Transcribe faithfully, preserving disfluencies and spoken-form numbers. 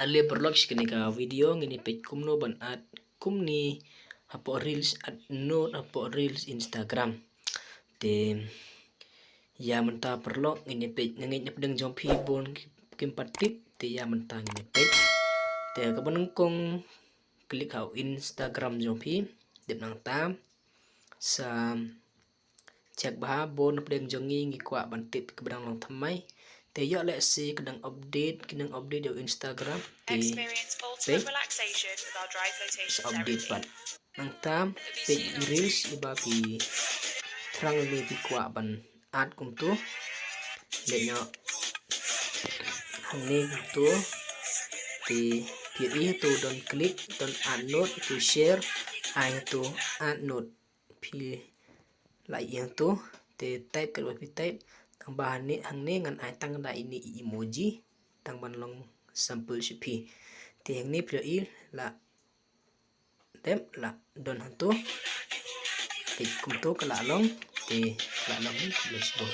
Ale paralok, sha kane ka video ngin ïa peit kumno ban add kumne hapoh reels, add note hapoh reels Instagram. Te ïa mynta paralok ngin ïa peit, nga ngeit na pdeng jong phi bun kim pat tip, te ïa mynta ngin ïa peit. Te kaba nyngkong click ha u Instagram jong phi, dep nangta sa check bha, bun na pdeng jong ngi ngi kwah ban tip kaba dang long thymmai. Te ïoh lehse ka dang update, ka dang update ïa u Instagram. Te peit sa update pat. Nangta peit reels iba phi thrang ne phi kwah ban add kumto. Leh noh hangne kumto. Te phi ïohi hato don click, don add note, to share, ai hato add note. Phi lah ïohi hato, te type katba phi type. Tang ba hangne, hangne ngan ai tang da ine i emoji tang ban long sample sha phi. Te hangne phi ïohi lah dep lah don hato. Te kumto ka lah long, te ka lah long, khublei shibun.